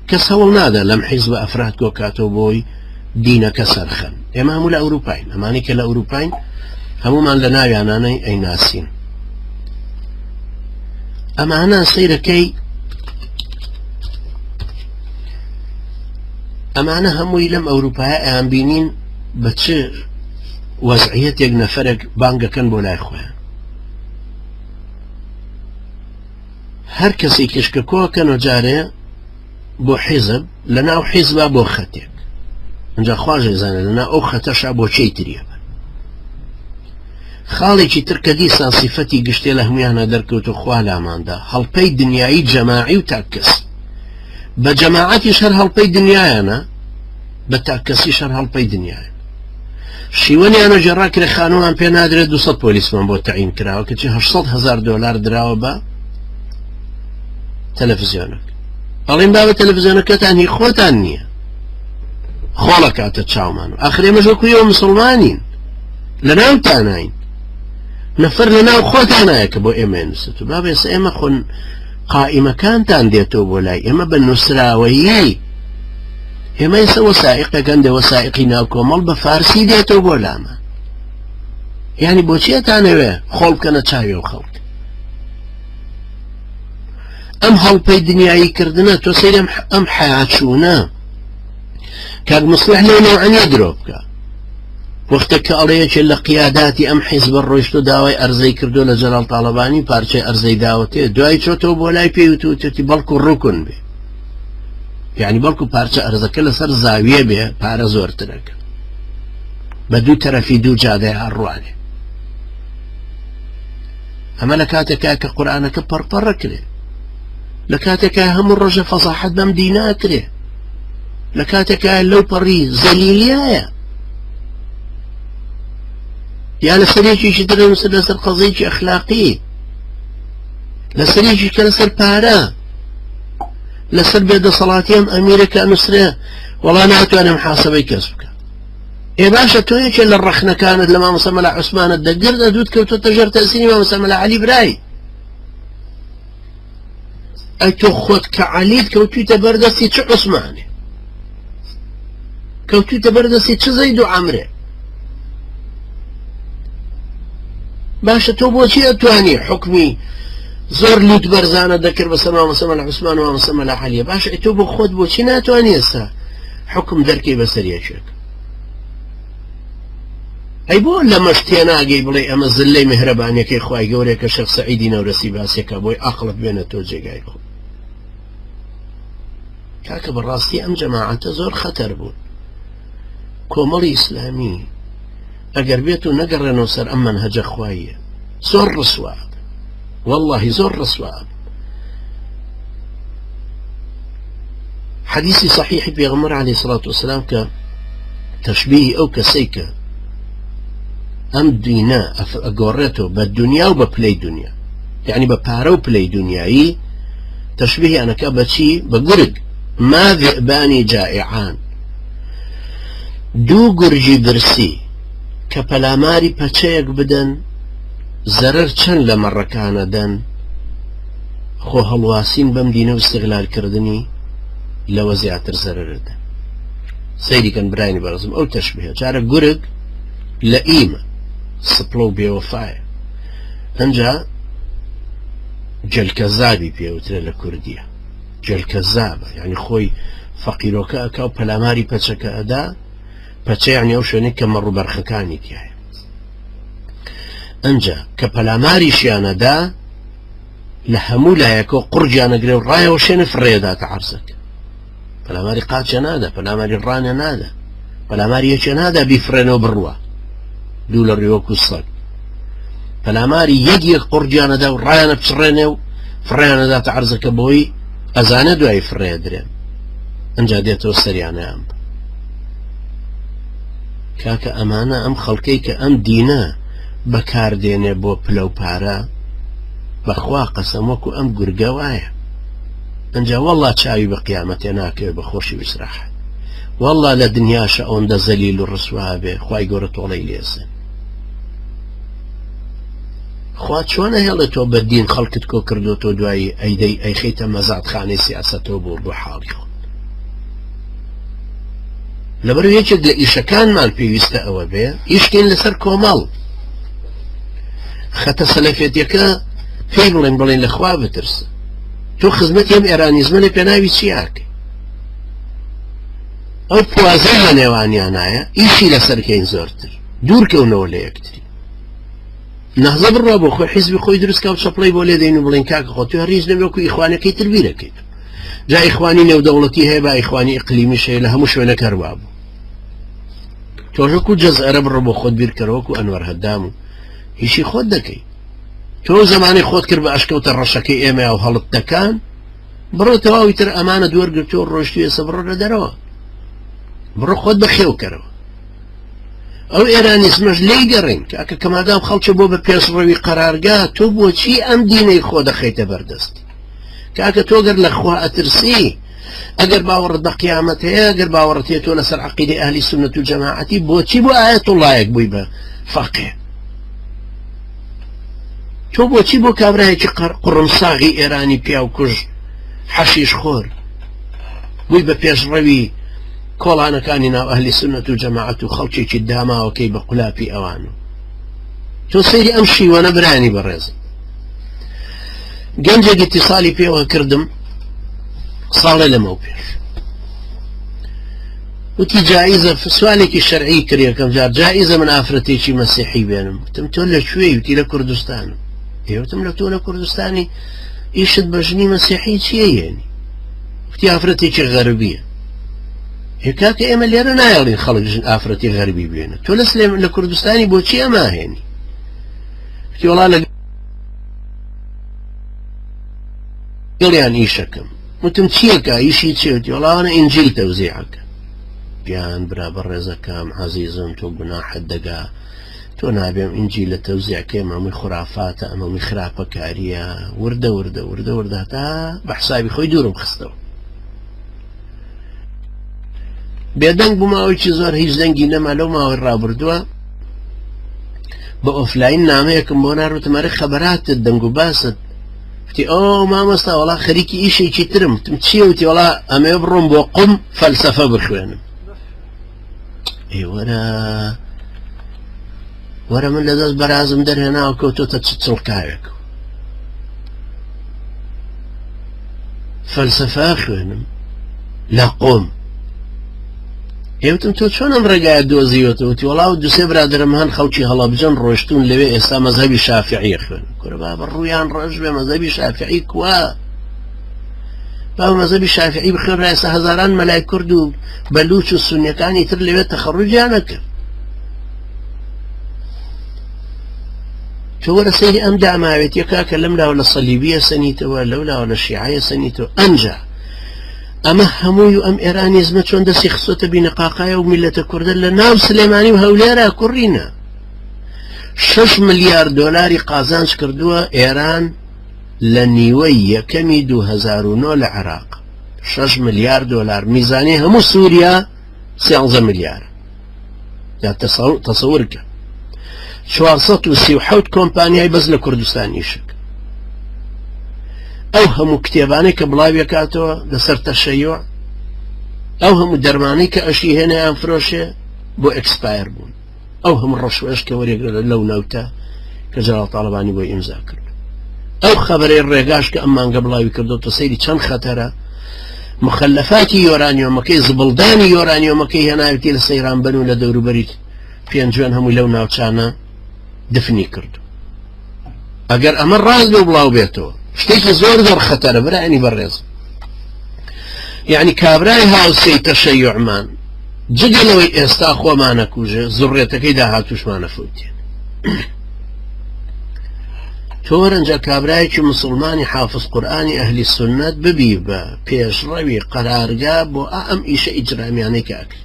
کەس هەوڵ نادا لەم حیزبە ئەفراد کۆکاتەوە بۆی دینەکە سەرخەن. ئێمە هەموو لە ئەوروپاین، ئەمانەی کە لە ئەوروپاین هەموومان لە ناویانانەی ئەیناسین. ئەمانە سەیرەکەی ئەمانە هەمووی لەم ئەوروپایە ئەیان بینین بە چ وەزعیەتێک نەفەرێک بانگەکەن بۆ لای خۆیان. هەر کەسێکیش کە کۆکەنەوە جارێ بۆ حیزب لە ناو حیزبا بۆ خەتێک ئەجا خواژ زانێت لە ناو ئەو خەتەشا بۆ چی تریە بن. خاڵێکی تر کە دیسان سیفەتی گشتێ لە هەمویانە دەرکەوت و خوا لاماندا هەڵپەی دنیایی جەماعی و تاککەسی بە جەماعەتیش هەر هەڵپەی دنیایانە بە تاککەسیش هەر هەڵپەی دنیایە. شیوەنیانە گێڕا کرێ خانوومان پێ نادرێت 200 پۆلیسمان بۆ تەعین کراوە کەچی 800 هزار دۆلار دراوە بە تەلەفزیۆنەکە ئەڵێن بابە تەلەفزیۆنەکەتان هی خۆتان نییە خۆڵە کاتە چاومان و ئاخر ئێمەش وەکو ئێوە مسلمانین لە ناوتاناین نەفەر لە ناو خۆتانایە کە بۆ ئێمە نووسێت و بابە ئێستا ئێمە خۆن قائیمەکانتان دێتەوە بۆ لای ئێمە بە نووسراوەیی ئێمە ئێستا وەسائیقێک هەندێ وەسائیقی ناو کۆمەڵ بە فارسی دێتەوە بۆ لامان یعنی بۆچیەتانەوێ خۆڵ بکەنە چاوی و خەڵک ئەم هەڵپەی دنیایی کردنە تۆ سەیرم ئەم حیاچوونە کاک مصلح لەو نەوعە درۆ بکە وەختێک کە ئەڵێ یەکێ لە قیاداتی ئەم حیزبە ڕۆیشت و داوای ئەرزەی کردو لە جەلال تاڵەبانی پارچەی ئەرزەی داوەتێ دوای چۆتەوە بۆ لای پێی وتوتێتی بەڵکو ڕوکن بێ یعنی بەڵکو پارچە ئەرزەکە لەسەر زاویە بێ پارە زۆرترەکە بە دوو تەرەفی دوو جادەی ئەڕوانێ ئەمە لە کاتێکا کە قورآانەکە پەڕپەڕەکرێ لە کاتێکا هەموو ڕۆژە فەزاحەت بەم دیناکرێ لە کاتێکا لەو پەڕی زەلیلیایە یا لەسەر یەکێکی تر نووسەر لەسەر قەزەیەکی ئەخلاقی لەسەر یەکی کە لەسەر پارە لەسەر بێدەسەڵاتی ئەم ئەمیرە کە نووسرێ وەڵا ناتوانێ محاسبەی کەس بکە ئێ باشە تۆ یەکێ لە ڕەخنەکانت لە مامۆستا مەلا عوسمانت دەگرت ئەدوت کەوتۆتە ژێر تەسیری مامۆستا مەلا عەلی برای ئەی تۆ خۆت کە عەلیت کەوتویتە بەردەستی چ عوسمانێ کەوتویتە بەردەستی چ زەید و عەمرێ باشە تۆ بۆچی ئەتوانی حکمی زۆر لوت بەرزانە دەکرد بەسەر مامۆستا مەلا عوسمان و مامۆستا مەلا عەلیە باشە ئەی تۆ بۆ خۆت بۆچی ناتوانی ئێستا حکم دەرکەی بەسەر یەکێک ئەی بۆ لەمەش تێناگەی بڵێ ئەمە زلەی میهرەبانیەکەی خوای گەورەیە کە شێخ سەعیدی نەورەسی باسێکە بۆی ئەقڵت بێنە تۆ جێگای خۆ کاکە بەڕاستی ئەم جەماعەتە زۆر خەتەر بوون کۆمەڵی ئیسلامی ئەگەر بێت و نەگەڕێنەوە سەر ئەم مەنهەجە خواییە زۆر ڕسوا واللهی زۆر ڕسوا حەدیسی صحیحی پێغەمبەر علیه الصلاة والسلام کە تەشبیهی ئەو کەسەی کە ئەم دینە ئەگۆڕێتەوە بە دنیا و بە پلەی دنیا یعنی بە پارە و پلەی دنیایی تەشبیهیانەکە بەچی بە گورگ ما ذئبانی جائعان دوو گورگی برسی کە پەلاماری پەچەیەک بدەن زەرەر چەند لە مەڕەکانە دەن خۆ هەڵواسین بەم دینە و استغلال کردنی لەوە زیاتر زەرەرە دەن سەیری کەن براینی بەڕێزم ئەو تەشبیهە جارە گورگ لە ئیمە سپڵە و بێوەفایە ئەنجا جەلکەزابی پێوترە لە کوردیە جەلکەزابە یعنی خۆی فەقیرۆکە ئەکا و پەلاماری پەچەکە ئەدا پەچە یعنی ئەو شوێنێک کە مەڕ و بەرخەکانی تایە ئەنجا کە پەلاماریشیانەدا لە هەموو لایەکەوە قوڕگیان ئەگرێ و ڕایەوەشێنێ فڕێداتە عەرزەکە پەلاماری قاچە نادا پەلاماری ڕانە نادا پەلاماری یەکێ نادا بیفڕێنەوە بڕوە دوو لە ڕیوەک و سەگ پەلاماری یەک یەک قوڕگیانەدا و ڕایانە پچڕێنێ و فڕیانەداتە عەرزەکە بۆی ئەزانێ دوایی فڕێدرێن ئەجا دێتەوە سەریانیان بە کاکە ئەمانە ئەم خەڵکەی کە ئەم دینە بەکاردێنێ بۆ پلە و پارە بەخوا قەسەم وەکو ئەم گورگە وایە ئەجا وەڵا چاوی بە قیامەتێ ناکەوێ بە خۆشی و ئیسراحەت وەڵا لە دنیاشە ئەوەندە زەلیل و ڕسوا بێ خوای گەورە تۆڵەی لێسن خوا چۆن ئەهێڵێ تۆ بە دین خەڵکت کۆ کردۆتەوە دوایی ئەیدەی ئەیخەیتە مەزادخانەی سیاسەتەوە بۆ بۆ حاڵی خۆت لەبەر یەکێک لە ئیشەکانمان پێویستە ئەوە بێ ئیشکەین لەسەر کۆمەڵ خەتە سەلەفێتیەکە پێی بڵێن بڵێن لە خوا بترسە تۆ خزمەتی ئەم ئێرانیزمە لە پێناوی چیاکەی ئەو پوازە لە نێوانیانایە ئیشی لەسەرکەین زۆرتر دوورکەونەوە لە یەکتری نەهزە بڕوا بۆ خۆی حیزبی خۆی دروست کا و چەپڵەی بۆ لێدەین و بڵێن کاکە خۆ تۆ هەر هیچ نەبێ وەکو ئیخوانەکەی تر بیرەکەیت جا ئیخوانی نێودەوڵەتی هەیە با ئیخوانی ئیقلیمیش هەیە لە هەموو شوێنەک هەر وابوو تۆش وەکو جەزئەرە بڕۆ بۆ خۆت بیرکەرەوە وەکو ئەنوەر هەدام و هیچی خۆت دەکەی تۆ زمانی خۆت کرد بە ئەشکەوتە ڕەشەکەی ئێمە و هەڵت دەکان بڕۆ تەواوی تر ئەمانە دووەرگرتووە ڕۆشتویە ئێستا بڕۆ لە دەرەوە بڕۆ خۆت بەخێوکەرەوە ئەو ئێرانیزمەش لێی گەڕین کاکە کە مادام خەڵکە بۆ بە پێشڕەوی قەرارگا تۆ بۆچی ئەم دینەی خۆ دەخەیتە بەردەست کاکە تۆ گەر لە خوا ئەترسی ئەگەر باوەڕت بە قیامەت هەیە ئەگەر باوەڕت هەیە تۆ لەسەر عەقیدەی ئەهلی سوننەت و جەماعەتی بۆچی بۆ ئایەتوڵڵایەک بووی بە فەقێ تۆ بۆچی بۆ کابرایەکی قڕمساغی ئێرانی پیاوکوژ حەشیش خۆر بووی بە پێشڕەوی کۆڵانەکانی ناو ئەهلی سوننەت و جەماعەت و خەڵکێکی داماوەکەی بە قولاپی ئەوان و تۆ سەیری ئەم شیوەنە برانی بەڕێزم گەنجێک ئیتیسالی پێوە کردم ساڵێ لەمەو پێش وتی جائزە سوالێکی شەرعی کرد یەکەم جار جائزە من ئافرەتێکی مەسیحی بێنم وتم تۆ لە کوێی وتی لە کوردستانم ئێوتم لە تۆ لە کوردستانی ئیشت بە ژنی مەسیحی چییە یێنی وتی ئافرەتێکی غەربیە هێ کاکە ئێمە لێرە نایەڵین خەڵک ژن ئافرەتی غەربی بێنە تۆ لە سلێم لە کوردستانی بۆچی ئەمە هێنی وتی وەڵا لە گەڵیان ئیشەکەم وتم چیەکە ئیشی چێوتی وەڵاوانە ئینجیل تەوزیعەکە گیان برا بەڕێزەکەم عەزیزم تۆ گوناحت دەگا تۆ نابێم ئینجیلە تەوزیعکەی ماموی خورافاتە ئەمەمی خراپەکاریە وردە وردە وردە وردە تا بە حسابی خۆی دوورم خستەوە بێدەنگ بوو ماوەیەکی زۆر هیچ دەنگی نەما لەو ماوەی ڕابردووە بە ئۆفلاین نامەیەکم بۆ ناروتم ئەرێ خەبەراتت دەنگ و باست وتی ئەو مامۆستا وەڵا خەریکی ئیشێکی ترم وتم چییە وتی وەڵا ئەمەوێ بڕۆم بۆ قوم فەلسەفە بخوێنم ئێ وەرە وەرە من لەدەست بەرازم دەرهێناوە کەوتۆتە چ چڵکاوێک فەلسەفە خوێنم لە قۆم ئێوتم تۆ چۆن ئەم ڕێگایە دۆزیوەتەوە وتی وەڵا و دوسێ برادرم هەن خەڵکی هەڵەبجەن ڕۆشتون لەوێ ئێستا مەزهەبی شافعیە خوێن کورە بابە ڕوویان ڕەش بێ مەزهەبی شافعی کوا بابە مەزهەبی شافعی بخوێن ئێستا هەزاران مەلای کورد و بەلوچ و سونیەکانی تر لەوێ تەخەڕوجیان نەکرد تۆ وەرە سەیری ئەم داماوێتیە کاکە لەم لاوە لە سەلیبیە سەنیتەوە لەو لاوە لە شیعەیە سەنیتەوە ئەنجا ئەمە هەمووی و ئەم ئێرانیزمە چۆن دەستی خستۆتە بینەقاقایە و میلەتە کوردە لە ناو سلێمانی و هەولێرا کوڕینە 6 ملیار دۆلاری قازانج کردووە ئێران لە نیوەی یەکەمی 2009 لە عێراق 6 ملیار دۆلار میزانی هەموو سووریا 13 ملیار یا تەسەور کە 437 کۆمپانیای بەس لە کوردستان ئیشک ئەو هەموو کتێبانەی کە بڵاویەکاتەوە لەسەر تەشەیوع ئەو هەموو دەرمانەی کە ئەشی هێنیان فرۆشێ بۆ expire بوون ئەو هەموو ڕەشوەش کە وەرێگرە لەو نەوتە کە جەلال تاڵەبانی بۆی ئیمزا کرد ئەو خەبەرەی ڕێگاش کە ئەم مانگە بڵاوی کردۆتە سەیری چەند خەتەرە مخلفاتی یۆرانیۆمەکەی زبڵدانی یۆرانیۆمەکەی هێناویتی لە سەیران بن و لە دەوروبەری پێنجوێن هەمووی لەو ناوچانە دفنی کردو ئەگەر ئەمە ڕاست بێ بڵاو بێتەوە شتێکی زۆر زۆر خەتەرە برایانی بەڕێز یعنی کابرای هاوسێی تەشەیعمان جگە لەوەی ئێستا خۆمانە کوژێ زڕێتەکەی داهاتوشمانە فوتێن. تۆ وەرە کابرایەکی موسڵمانی حافز قورئانی ئەهلی سوننەت ببی بە پێشڕەوی قەرارگا بۆ ئا ئەم ئیشە ئیجرامیانەی کە ئەکرێ.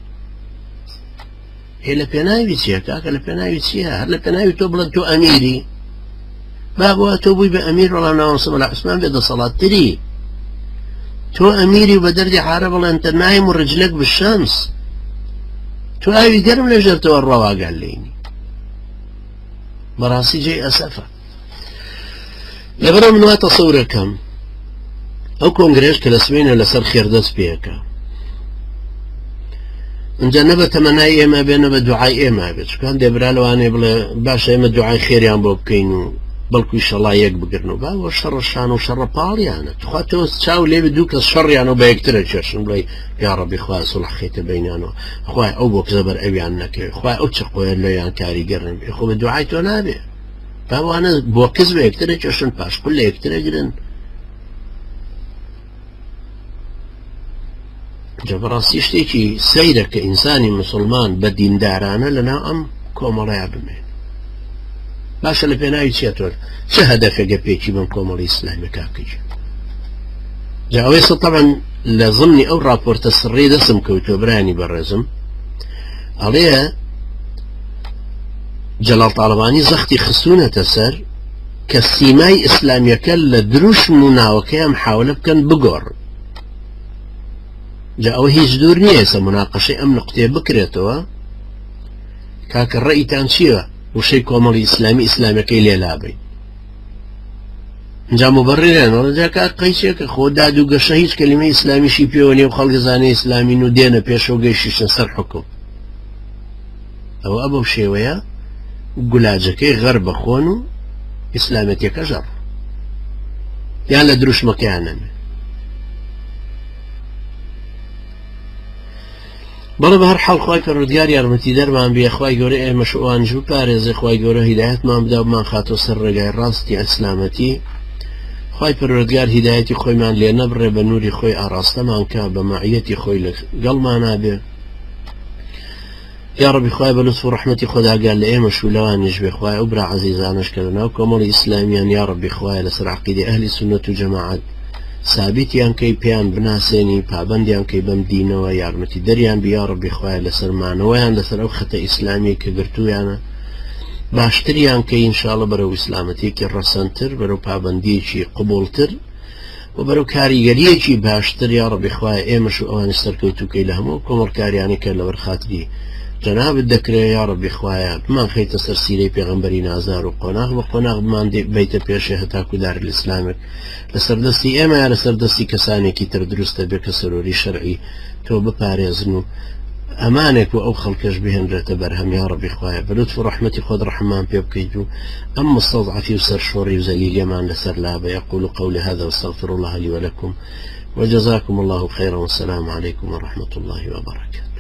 هێ لە پێناوی چییە کاکە لە پێناوی چییە هەر لە پێناوی تۆ بڵێن تۆ ئەمیری بابوە تۆ بووی بە ئەمیر وەڵام ناوەسە مەلا عوسمان بێ دەسەڵاتتری تۆ ئەمیری و بە دەردی عارە بڵێن تە نایم و ڕجلەک بشەمس تۆ ئاوی گەرم لە ژێرتەوە ڕەواگەل لێنی بەڕاستی جێی ئەسەفە لەبەرەوە من وا تەسەورەکەم ئەو کۆنگرێش کە لە سوێنە لەسەر خێر دەست پێەکە اینجا نە بە تەمەنای ئێمە بێ نە بە دوعای ئێمە بێت چکان دێبرا لەوانەیە بڵێ باشە ئێمە دوعای خێریان بۆ بکەین و بەڵکو شەڵا یەک بگرن و باوە شەڕە شان و شەڕە پاڵیانە تخوا تۆ چاو لێ دوو کەس شەڕیان و بە یەکترە کێشن بڵێ یاڕەبی خوایە سوڵح خەیتە بەینانەوە خوایە ئەو بۆکسە بەر ئەویان نەکەوێ خوایە ئەو چەقۆیە لێیان کاریگەر نەبێ خۆ بە دوعای تۆ نابێ باوانە بۆکس بە یەکترە کێشن پاشقول لە یەکترە گرن جا بەڕاستی شتێکی سەیرە کە ئینسانی مسلمان بە دیندارانە لەناو ئەم کۆمەڵەیە بمێن باشە لە پێناوی چیە تۆ چ هەدەفێکە پێکی بەم کۆمەڵی ئیسلامی کاکەجی جا ئەوەی سە تەبعەن لە زمنی ئەو راپۆرتە سڕی دەسم کەوتووە برانی بەڕێزم ئەڵێ جەلال تاڵەبانی زەختی خستوونەتە سەر کە سیمای ئیسلامیەکە لە دروشم و ناوەکەیان حاولە بکەن بگۆڕن جا ئەوە هیچ دوور نییە ئێستا مناقەشەی ئەم نقطەیە بکرێتەوە کاکە ڕەئیتان چییە وشەی کۆمەڵی ئیسلامی ئیسلامیەکەی لێ لابەین جا مبررێن جا کاک قەیچێکە خۆ داد و گەشە هیچ کەلیمەی ئیسلامیشی پێوە نیە و خەڵک زانێ ئیسلامین و دێنە پێشەوە گەیشتن سەر حکوم ئەوە ئەبەو شێوەیە گولاجەکەی غەر بەخۆن و ئیسلامەتەکە ژەڕ یان لە دروشمەکەیان نەمێ بەڵێ بە هەر حاڵ خوای پەروەردگار یارمەتیدەرمان بێ خوای گەورە ئێمەش و ئەوانیش بپارێزێ خوای گەورە هیدایەتمان بدا و بمانخاتەوە سەر ڕێگای ڕاستی ئیسلامەتی خوای پەروەردگار هیدایەتی خۆیمان لێ نەبڕێ بە نوری خۆی ئاڕاستەمان کا بە مەعیەتی خۆی لەگەڵمانا بێ یا ڕەبی خوای بە لوتف و ڕەحمەتی خۆت ئاگات لە ئێمەش و لەوانیش بێ خوای ئەو برا عەزیزانەش کە لەناو کۆمەڵی ئیسلامیان یا ڕەبی خوایە لەسەر عەقیدەی ئەهلی سوننەت و جەماعەت سابیتیان کەی پێیان بناسێنی پابەندیان کەی بەم دینەوە یارمەتی دەریان بی یا ڕەبی خوایە لەسەر مانەوەیان لەسەر ئەو خەتە ئیسلامیە کە گرتوویانە باشتریان کەی ان شاء اللە بەرەو ئیسلامەتیەکی ڕەسەنتر بەرەو پابەندیەکی قبوڵتر و بەرەو کاریگەریەکی باشتر یاڕەبی خوایە ئێمەش و ئەوانیش سەرکەوتوو کەی لە هەموو کۆمەڵ کاریانەی کە لەبەر خاتری جەنابت دەکرێ یاڕەبی خوایە بمان خەیتە سەر سیرەی پێغەمبەری نازدار و قۆناغ بە قۆناغ بمان بەیتە پێشێ هەتاکو دارالئیسلامێک لەسەر دەستی ئێمە یا لەسەر دەستی کەسانێکی تر دروستە بێ کە سەرۆری شەرعی تۆ بپارێزن و ئەمانێک و ئەو خەڵکەش بهێنرێتە بەرهەم یاڕەبی خوایە بە لوتف و ڕەحمەتی خۆت ڕەحممان پێ بکەیت و ئەم مستضعفی و سەرشۆڕی و زەلیلیەمان لەسەر لابە اقول قولي هذا واستغفر الله لي ولكم وجزاكم الله خيرا والسلام عليكم ورحمة الله وبركاته.